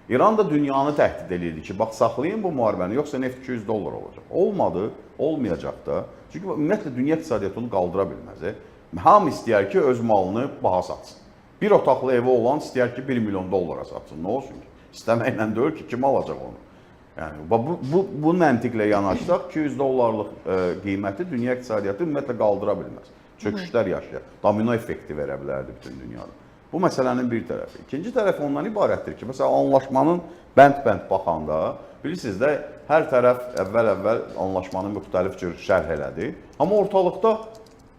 İran da dünyanı təhdid eləyirdi ki, bax saxlayın bu müharibəni, yoxsa neft 200 dollar olacaq. Olmadı, olmayacaq da. Çünki ümumiyyətlə dünya iqtisadiyyatı onu qaldıra bilməz. Hamı istəyər ki, öz malını baha satsın. Bir otaqlı evi olan istəyər ki, 1 milyon dollara satsın. Nə olsun ki? İstəməklə deyil ki, kim alacaq onu? Yəni bu məntiqlə yanaşsaq 200 dollarlıq qiyməti dünya iqtisadiyyatı ümumiyyətlə qaldıra bilməz. Çöküşlər yaşayar. Domino effekti verə bilərdi bütün dünyada. Bu məsələnin bir tərəfi. İkinci tərəfi ondan ibarətdir ki, məsələn anlaşmanın bənd-bənd baxanda bilirsiniz də hər tərəf əvvəl-əvvəl anlaşmanı müxtəlif cür şərh elədi. Amma ortalıqda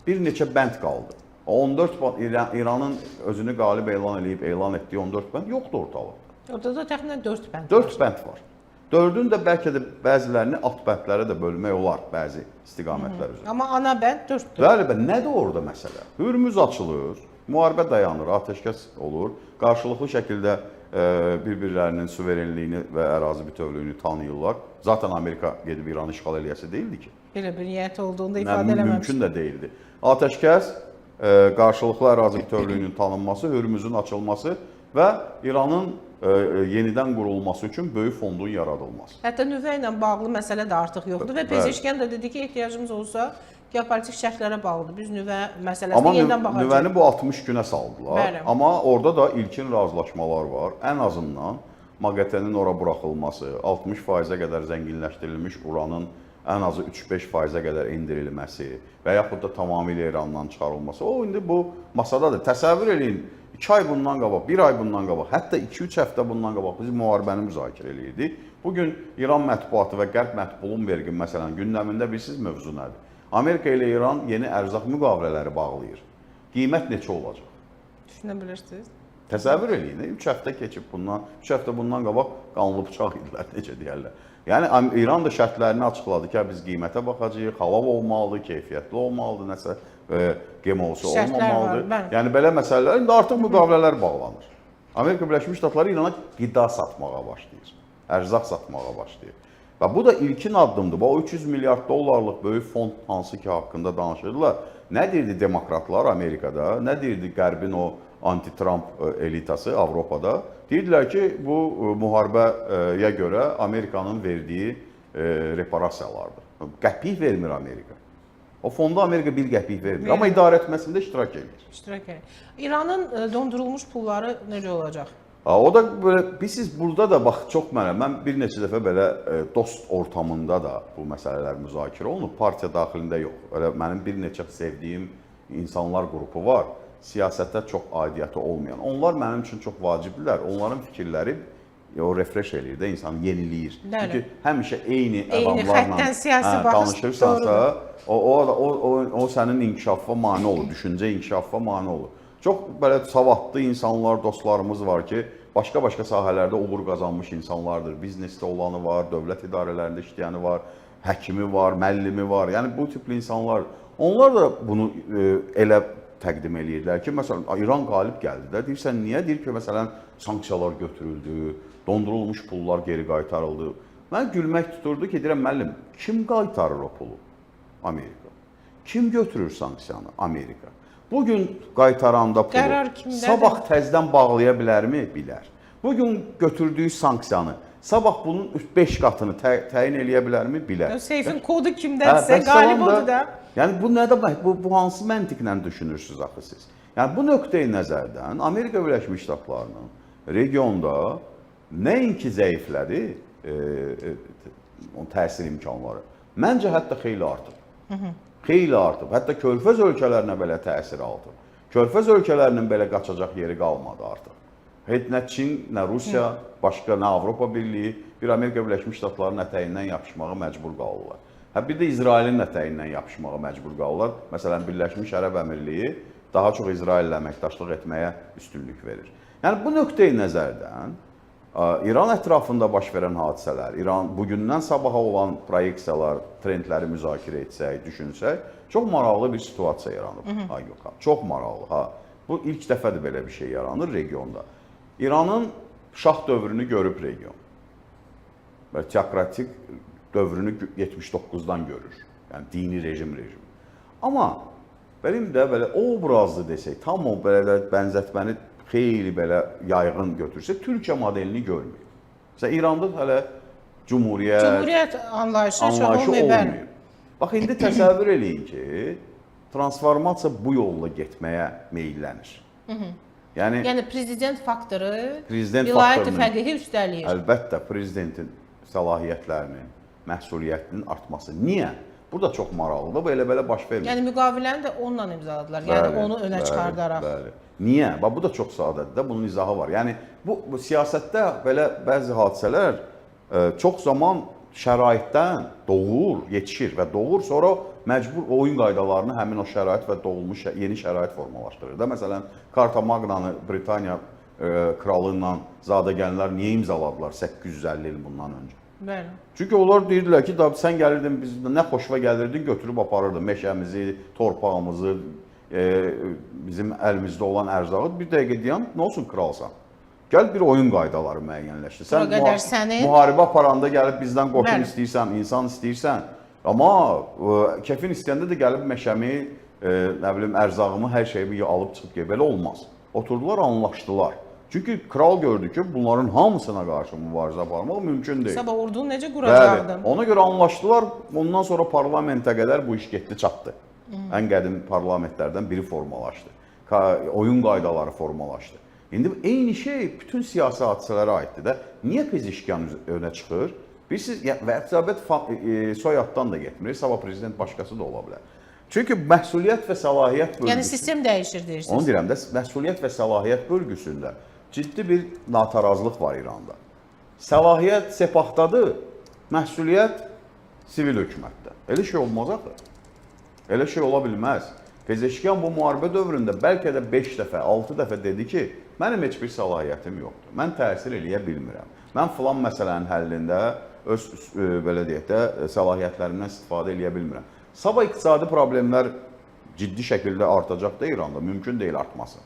bir neçə bənd qaldı. O 14 bənd İranın özünü qalib elan eləyib elan etdiyi 14 bənd yoxdur ortalıqda. Orada da təxminən 4 bənd. 4 bənd var. 4-ün də bəlkə də bəzilərini alt bəndlərə də bölmək olar bəzi istiqamətlər üzrə. Amma ana bənd 4-dür. Bəli, bəli, nədir orada məsələ? Hürmüz açılır, müharibə dayanır, atəşkəs olur, qarşılıqlı şəkildə bir-birlərinin suverenliyini və ərazi bütövlüyünü tanıyırlar. Zaten Amerika gedib İranı işğal eləyəsi deyildi ki. Belə bir niyyət olduğunu da ifadə eləməmişdi. Mümkün də deyildi. Atəşkəs, qarşılıqlı ərazi bütövlüyünün tanınması, Hürmüzün açılması və İranın yenidən qurulması üçün böyük fondun yaradılması. Hətta nüvə ilə bağlı məsələ də artıq yoxdur və Pezeşkən də dedi ki, ehtiyacımız olsa geopolitik şərtlərə bağlıdır. Biz nüvə məsələsinə yenidən baxacağıq. Nüvəni bu 60 günə saldılar. Bəli. Amma orada da ilkin razılaşmalar var. Ən azından MAQATE-nin ora buraxılması, 60%-ə qədər zənginləşdirilmiş uranın ən azı 3-5%-ə qədər endirilməsi və yaxud da tamamilə İrandan çıxarılması. O indi bu masadadır. Təsəvvür eləyin, 2 ay bundan qabaq, 1 ay bundan qabaq, hətta 2-3 həftə bundan qabaq biz müharibəni müzakirə eləyirdik. Bu gün İran mətbuatı və Qərb Bloomberg-in məsələn gündəmində bilirsiniz mövzu nədir? Amerika ilə İran yeni ərzaq müqavilələri bağlayır. Qiymət neçə olacaq? Düşünə bilirsiniz? Təsəvvür eləyin, 3 həftə keçib bundan, 3 həftə bundan qabaq qanlı bıçaq idilər, necə deyərlər. Yəni İran da şərtlərini açıqladı ki, biz qiymətə baxacağıq, halal olmalıdır, keyfiyyətli olmalıdır, nəsə GMO-su olmamalıdır. Var, yəni belə məsələlər indi artıq müqavilələr bağlanır. Amerika Birləşmiş Ştatları İrana qida satmağa başlayır, ərzaq satmağa başlayır. Və bu da ilkin addımdır. Bu 300 milyard dollarlıq böyük fond hansı ki haqqında danışırdılar. Nə deyirdi demokratlar Amerikada, nə deyirdi Qərbin o anti-Trump elitası Avropada? Deyirdilər ki, bu müharibəyə görə Amerikanın verdiyi reparasiyalardır. Qəpik vermir Amerika. O fonda Amerika bir qəpik vermir, amma idarə etməsində iştirak edir. İştirak edir. İranın dondurulmuş pulları necə olacaq? O da belə, bilirsiniz, burada da bax çox mən bir neçə dəfə belə dost ortamında da bu məsələlər müzakirə olunub, partiya daxilində yox. Elə mənim bir neçə sevdiyim insanlar qrupu var, siyasətə çox aidiyyəti olmayan. Onlar mənim üçün çox vacibdirlər. Onların fikirləri o refresh eləyir də, insanı yeniləyir. Bəli. Çünki həmişə eyni adamlarla siyasi danışırsansa, o sənin inkişafa mane olur, düşüncə inkişafa mane olur. Çox belə savadlı insanlar, dostlarımız var ki, başqa-başqa sahələrdə uğur qazanmış insanlardır. Biznesdə olanı var, dövlət idarələrində işləyəni var, həkimi var, müəllimi var. Yəni bu tipli insanlar, onlar da bunu elə təqdim eləyirdilər ki, məsələn, İran qalib gəldi də. Deyirsən niyə? Deyir ki, məsələn, sanksiyalar götürüldü, dondurulmuş pullar geri qaytarıldı. Mən gülmək tuturdu ki, deyirəm müəllim, kim qaytarır o pulu? Amerika. Kim götürür sanksiyanı? Amerika. Bugün qaytaranda pulu sabah təzdən bağlaya bilərmi? Bilər. Bugün götürdüyü sanksiyanı sabah bunun 5 qatını təyin eləyə bilərmi? Bilər. Seyfin kodu kimdənsə qalib odur da. Yəni bu nə demək? Bu hansı məntiqlə düşünürsüz axı siz? Yəni bu nöqteyi nəzərdən Amerika Birləşmiş Ştatlarının regionda nəinki zəiflədi, onun təsir imkanları, məncə hətta xeyli artıb. Xeyli artıb. Hətta Körfəz ölkələrinə belə təsir artıb. Körfəz ölkələrinin belə qaçacaq yeri qalmadı artıq. Heç nə Çin, nə Rusiya, başqa nə Avropa Birliyi bir Amerika Birləşmiş Ştatlarının ətəyindən yapışmağa məcbur qalırlar. Hə bir də İsrailin ətəyindən yapışmağa məcbur qalırlar. Məsələn, Birləşmiş Ərəb Əmirliyi daha çox İsraillə əməkdaşlıq etməyə üstünlük verir. Yəni bu nöqteyi nəzərdən İran ətrafında baş verən hadisələr, İran bugündən sabaha olan proyeksiyalar, trendləri müzakirə etsək, düşünsək, çox maraqlı bir situasiya yaranıb. Aygül. Çox maraqlı, ha. Bu ilk dəfədir belə bir şey yaranır regionda. İranın şah dövrünü görüb region. Və teokratik dövrünü 79-dan görür. Yəni dini rejim. Amma benim də belə obrazlı desək, tam o belə də bənzətməni xeyli belə yayğın götürsək, Türkiyə modelini görməyib. Məsələn, İranda hələ cümhuriyyət, Cümhuriyyət anlayışı çox anlayışı olmayıb. Bəli. olmayıb. Bax indi təsəvvür eləyin ki, transformasiya bu yolla getməyə meyllənir. Yəni, Yəni prezident faktoru Prezident vilayət-i faktorunun- fəqihi üstələyir. əlbəttə prezidentin səlahiyyətlərinin, məsuliyyətinin artması. Niyə? Bu da çox maraqlıdır. Bu elə-belə baş vermir. Yəni müqaviləni də onunla imzaladılar. Yəni Bəli, onu önə bəli, çıxardaraq. Bəli. Niyə? Bax bu da çox sadədir də, bunun izahı var. Yəni bu siyasətdə belə bəzi hadisələr çox zaman şəraitdən doğur, yetişir və doğur, sonra məcbur oyun qaydalarını həmin o şərait və doğulmuş yeni şərait formalaşdırır da. Məsələn, Karta Magnanı Britaniya kralı ilə zadəganlar niyə imzaladılar 850 il bundan öncə? Bəli. Çünki onlar deyirdilər ki, da sən gəlirdin biz nə xoşuna gəlirdin götürüb aparırdın meşəmizi, torpağımızı, bizim əlimizdə olan ərzağı. Bir dəqiqə deyən, nə olsun kralsan? Gəl bir oyun qaydaları müəyyənləşdir. Sən Bura qədər sənin- müharibə aparanda gəlib bizdən qoşun Bəli. istəyirsən, insan istəyirsən. Amma kefin istəyəndə də gəlib meşəmi, nə bilim ərzağımı, hər şeyimi alıb çıxıb gedir. Belə olmaz. Oturdular, anlaşdılar. Çünki kral gördü ki, bunların hamısına qarşı mübarizə aparmaq mümkün deyil. Sabah ordunu necə Bəli, quracaqdın? ona görə anlaşdılar. Ondan sonra parlamentə qədər bu iş getdi, çatdı. Ən qədim parlamentlərdən biri formalaşdı. Oyun qaydaları formalaşdı. İndi eyni şey bütün siyasi hadisələrə aiddir də. Niyə Pezeşkiyan önə çıxır? Bilirsiniz, və söhbət soyaddan da getmir. Sabah prezident başqası da ola bilər. Çünki məsuliyyət və səlahiyyət bölgüsü. Yəni sistem dəyişir deyirsiniz. Onu deyirəm də, məsuliyyət və səlahiyyət bölgüsündə ciddi bir natarazlıq var İranda. Səlahiyyət Sepahdadır, məsuliyyət sivil hökumətdə. Elə şey olmaz axı. Elə şey ola bilməz. Pezeşkiyan bu müharibə dövründə bəlkə də 5 dəfə, 6 dəfə dedi ki, mənim heç bir səlahiyyətim yoxdur. Mən təsir eləyə bilmirəm. Mən filan məsələnin həllində öz belə deyək də səlahiyyətlərimdən istifadə eləyə bilmirəm. Sabah iqtisadi problemlər ciddi şəkildə artacaq da İranda, mümkün deyil artmasın.